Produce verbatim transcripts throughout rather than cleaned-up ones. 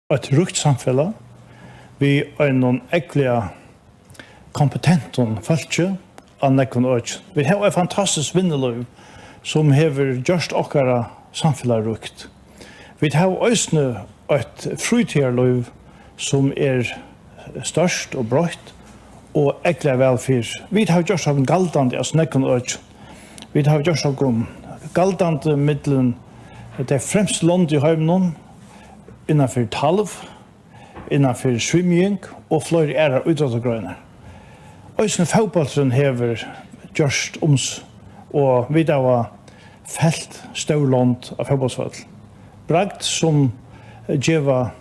eitt ríkt samfelag við einum ógvuliga kompetentum fólki á nógvum økjum. Vit hava eitt fantastiskt vinnulív, sum hevur gjørt okkara samfelag ríkt. Vit hava eisini eitt frítíðarlív, sum er stórt og breitt og ógvuliga væl fyri. Vit hava gjørt okkum galdandi á so nógvum økjum. Vit hava gjørt okkum galdandi millum tey fremstu lond í heiminum innan fyri talv, innan fyri svimjing og fleiri aðrar ítróttagreinar. Eisini fótbólturin hevur gjørt um s-, og vit hava felt stór lond á fótbóltsvøll. Bragd sum geva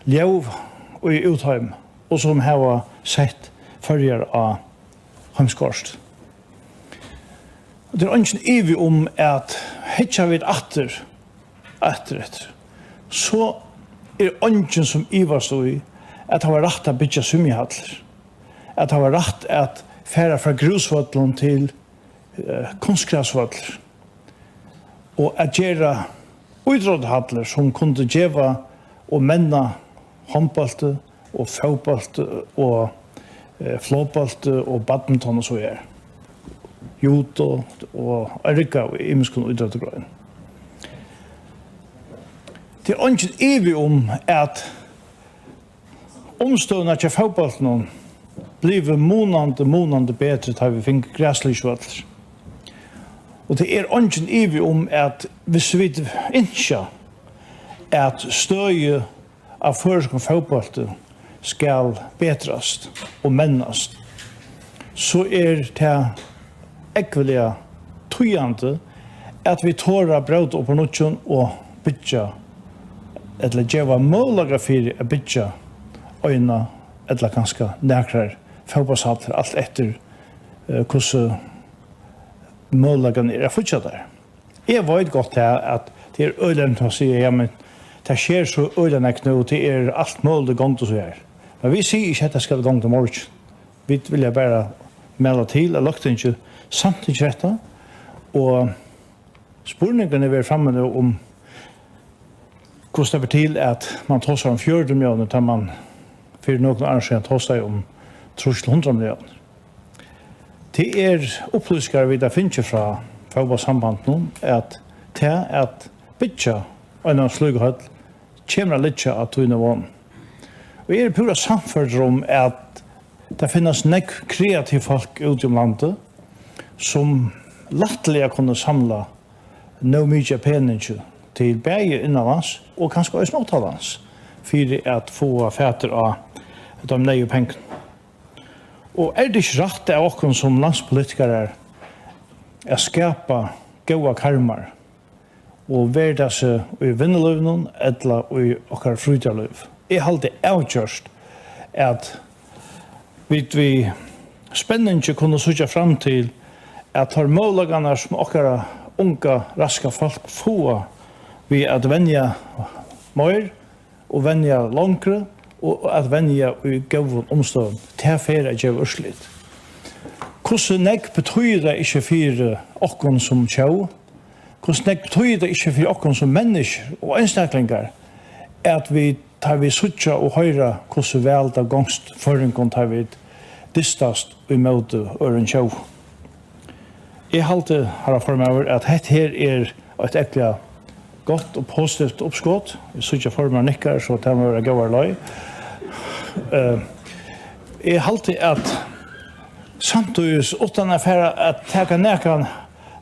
ljóð í útheim og sum hava sett Føroyar á heimskort. Og tað er eingin ivi um, at hyggja vit aftur, aftur eftir, so er eingin sum ivast í, at tað var rætt at byggja svimjihallir, at tað var rætt at fara frá grúsvøllum til, eh, kunstgrasvøllir, og at gera ítróttahallir, sum kundu geva og menna hondbólti og fótbólti og, eh, flogbólti og badminton og so her. Judo og ein rúgva av ymiskum ítróttagreinum. Tað er eingin ivi um, at umstøðurnar hjá fótbóltinum blivu munandi, munandi betri, tá vit fingu graslíkisvøllir. Og tað er eingin ivi um, at viss vit ynskja, at støðið á føroyskum fótbólti skal betrast og mennast, so er tað ógvuliga týðandi, at vit tora at bróta upp úr nýggjum og byggja, ella geva møguleika fyri at byggja eina ella kanska nakrar fótbóltshallir, alt eftir, eh, hvussu møguleikarnir eru at fíggja tær. Eg veit gott tað, at tað er øgiliga neyðugt at siga, ja, men tað sker so øgiliga nógv nú, tað er alt møguligt í gongd og so her. Men vit siga ikki, at hetta skal í gongd í morgin. Vit vilja bara mæla til, at Løgtingið samtykkir hetta, og spurningarnir verða frammi nú um, hvussu tað ber til, at mann tosar um fjøruti milliónir, tá mann fyri nøkrum árum síðan tosaði um trýss til hundrað milliónir. Tað er upplýsingar, vit hava fingið frá Fótbóltssambandinum, at tað at byggja eina slíka høll kemur at liggja á tí niveauunum. Og eg eri púra sannførdur um, at tað finnast nógv kreativ fólk úti um landið, sum lættliga kunnu samla nóg mikið av peningi til bæði innanlands og kanska eisini uttanlands, fyri at fáa fatur á teimum neyðugu pengunum. Og er tað ikki rætt av okkum sum landspolitikarar at skapa góðar karmar, og veri tað seg í vinnulívinum ella í okkara frítíðarlív? Eg haldi avgjørt, at vit við spenningi kunnu síggja fram til, at teir møguleikarnar, sum okkara unga, raska fólk fáa við at venja meir og venja longri og at venja í góðum umstøðum, tað fer at geva úrslit. Hvussu nógv betýðir tað ikki fyri okkum sum tjóð? Hvussu nógv betýðir tað ikki fyri okkum sum menniskjur og einstaklingar, at vit, tá vit síggja og hoyra, hvussu væl tað gongst Føroyingum, tá vit dystast ímóti øðrum tjóðum? Eg haldi, harra formaður, at hetta her er eitt ógvuliga gott og positivt uppskot. Eg síggi, at formaðurin nikkar, so tað má vera góðar leið. Eh, eg haldi, at samtíðis, uttan at fara at taka nakran,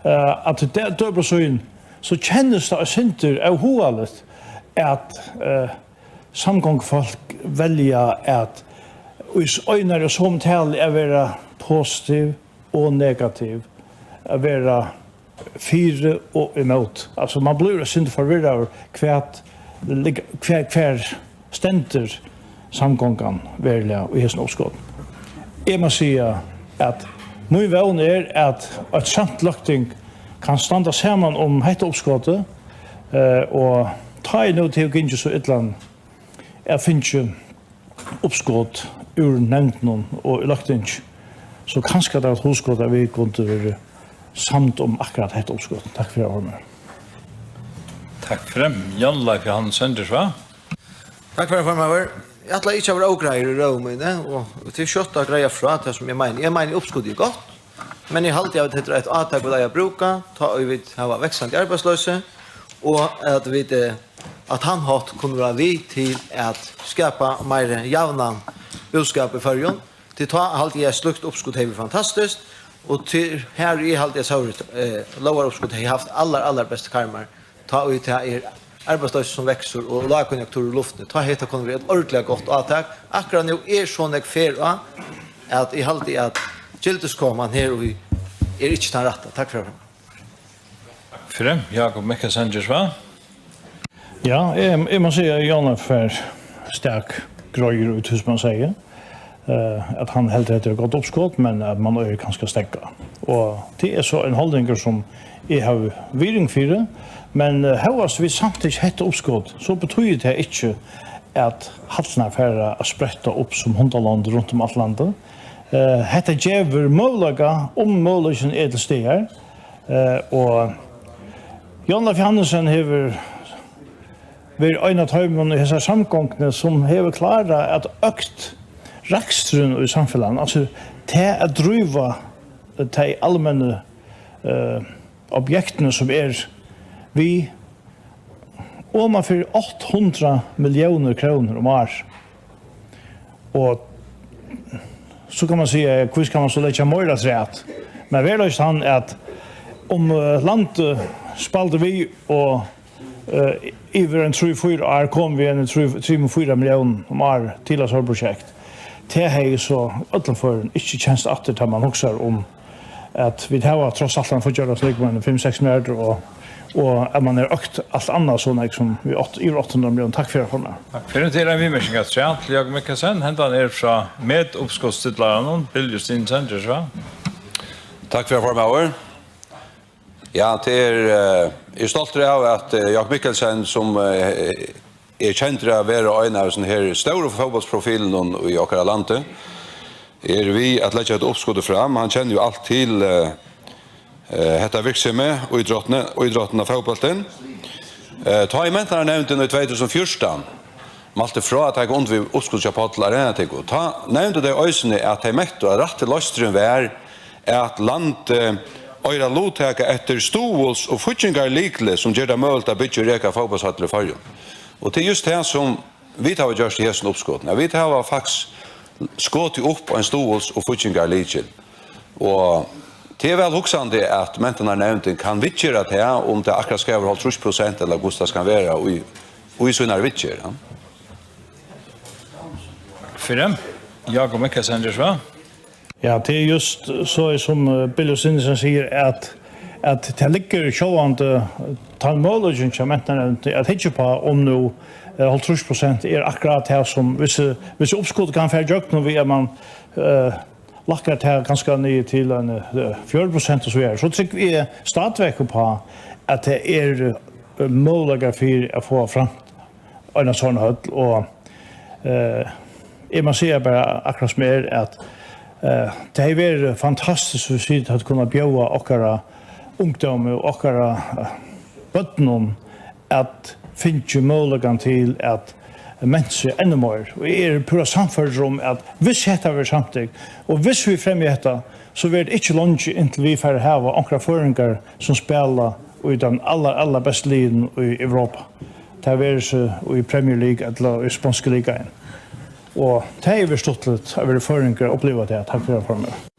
eh, at dø-, døgurða sýn, so kennist tað eitt sindur óhugaligt, at, eh, samgongufólk velja at í s-, einari og somu talu at vera positiv og negativ, at vera fyri og ímóti. Altso, mann blívur eitt sindur forvirraður, hvat ligg-, hvar, hvar stendur samgongan veruliga í hesum uppskotinum? Eg má siga, at mín vón er, at eitt samt løgting kann standa saman um hetta uppskotið, eh, og tá ið nú tað hevur gingið so illa at fingið uppskot úr nevndunum og í Løgtingi, so kanska tað er eitt hugskot, at vit kundu verið samd um akkurát hetta uppskot. Takk fyri, formaður. Takk fyri. Jan Leif Johansen, er so? Takk fyri, formaður. Eg ætlaði ikki at vera ógreiður í røðu míni, og tað er skjótt at greiða frá tað, sum eg meini. Eg meini, uppskotið er gott, men eg haldi, at hetta er eitt átak, vit eiga at brúka, tá ið vit hava vaksandi arbeiðsloysi, og at vit, eh, á tann hátt kunnu vera við til at skapa meiri javnan búskap í Føroyum. Tí tá haldi eg, at slíkt uppskot hevði verið fantastiskt, og tí her eg haldi, at sovorðið, eh, lógaruppskot hevði havt allar, allar bestu karmar, tá ið tað er arbeiðsloysi, sum veksur, og lágkonjunktur í luftini, tá hetta kundi verið eitt ordiliga gott átak. Akkurát nú er so nógv ferð á, at eg haldi, at gildiskoman her í er ikki tann rætta. Takk fyri. Fyri, Jakob Mikkelsen, ger so væl. Ja, eg, eg má siga, at Jan er for sterk greiður út, sum man sigur, eh, at hann heldur, at tað er gott uppskot, men at man eigur kanska steðga. Og tað er so ein holdningur, sum eg havi virðing fyri, men, eh, hóast vit samtykja hetta uppskot, so betýðir tað ikki, at hallirnar fara at spretta upp sum hundalond runt um alt landið. Eh, hetta gevur møguleika, um møguleikin er til staðar, eh, og Jan Leif Johannesen hevur verið ein av teimum í hesari samgonguni, sum hevur klárað at økt raksturin í samfelagnum, altso tað at dríva tey almennu, eh, objektini, sum er við oman fyri átta hundrað milliónir krónur um ár. Og so kann man siga, hví skal man so leggja meira afturat? Men veruleikin er hann, at um, eh, landið spældi við og, eh, yvir ein trý, fýra ár kom við ein trý, trý, fýra milliónir um ár til eitt sovorðið prosjekt, tað hevði so í øllum førum ikki kenst aftur, tá man hugsar um at vit hava tross alt ein fíggjarlóg, sum liggur á fimm, seks milliardir, og, og at man hevur økt alt annað, so nógv sum við átta, yvir átta hundrað milliónir. Takk fyri, formaður. Takk fyri. Tað er ein viðmerking afturat til Jakob Mikkelsen. Hendan er frá meduppskotsstillaranum, Bill Justinussen, ger so væl. Takk fyri, formaður. Ja, tað er, eh, eg er stoltur av, at, eh, Jakob Mikkelsen, sum, eh, er kendur at vera ein av hesum her stóru fótbóltsprofilunum í okkara landi, er við at leggja hetta uppskotið fram. Hann kennir jú alt til, eh, eh, hetta virksemi, ítróttina, ítróttina, fótbóltin. Eh, tá ið mentanarnevndin í tvey túsund og fjúrtan mælti frá at taka undir við uppskot hjá Páll Arenatikku, tá nevndu tey eisini, at tey mettu, at rætti leisturin var, at landið eigur at luttaka eftir stuðuls- og fíggingarlykli, sum ger tað møguligt at byggja og reka fótbóltshøllir í Føroyum. Og tað er júst tað, sum vit hava gjørt í hesum uppskotinum, at vit hava faktiskt skotið upp ein stuðuls- og fíggingarlykil. Og tað er væl hugsandi, at mentanarnevndin kann viðgera tað, um tað akkurát skal vera hálvtrýss prosent, ella hvussu tað skal vera, í, í sínari viðgerð, ja. Fyri. Jakob Mikkelsen, ger so væl. Ja, tað er júst so, sum, eh, Bill Justinussen sigur, at, at tað liggur sjálvandi tann møguleikin hjá mentanarnevndini at hyggja uppá, um nú, eh, hálvtrýss prosent er akkurát tað, sum, hvis, eh, hvis uppskotið kann fara ígjøgnum við, at man, eh, lækkar tað kanska niður til ein, eh, fjøruti prosent og so víðari, so trúgvi eg stadigvæk uppá, at tað er, eh, møguleikar fyri at fáa fram eina sovorðna høll, og, eh, eg má siga bara akkurát sum er, at, eh, tað hevði verið fantastiskt, hvis vit høvdu kunnað bjóða okkara ungdómi og okkara, eh, børnum at fingið møguleikan til at menta seg enn meir. Og eg eri púra sannførdur um, at hvis hetta verður samtykt, og hvis vit fremja hetta, so verður tað ikki leingi, inntil vit fara at hava onkrar føroyingar, sum spæla í teimum allar, allar bestu liðunum í Europa. Tað veri seg í Premier League ella í sponsku ligaen. Og tað hevði verið stuttligt at vera føroyingur og uppliva tað. Takk fyri, formaður.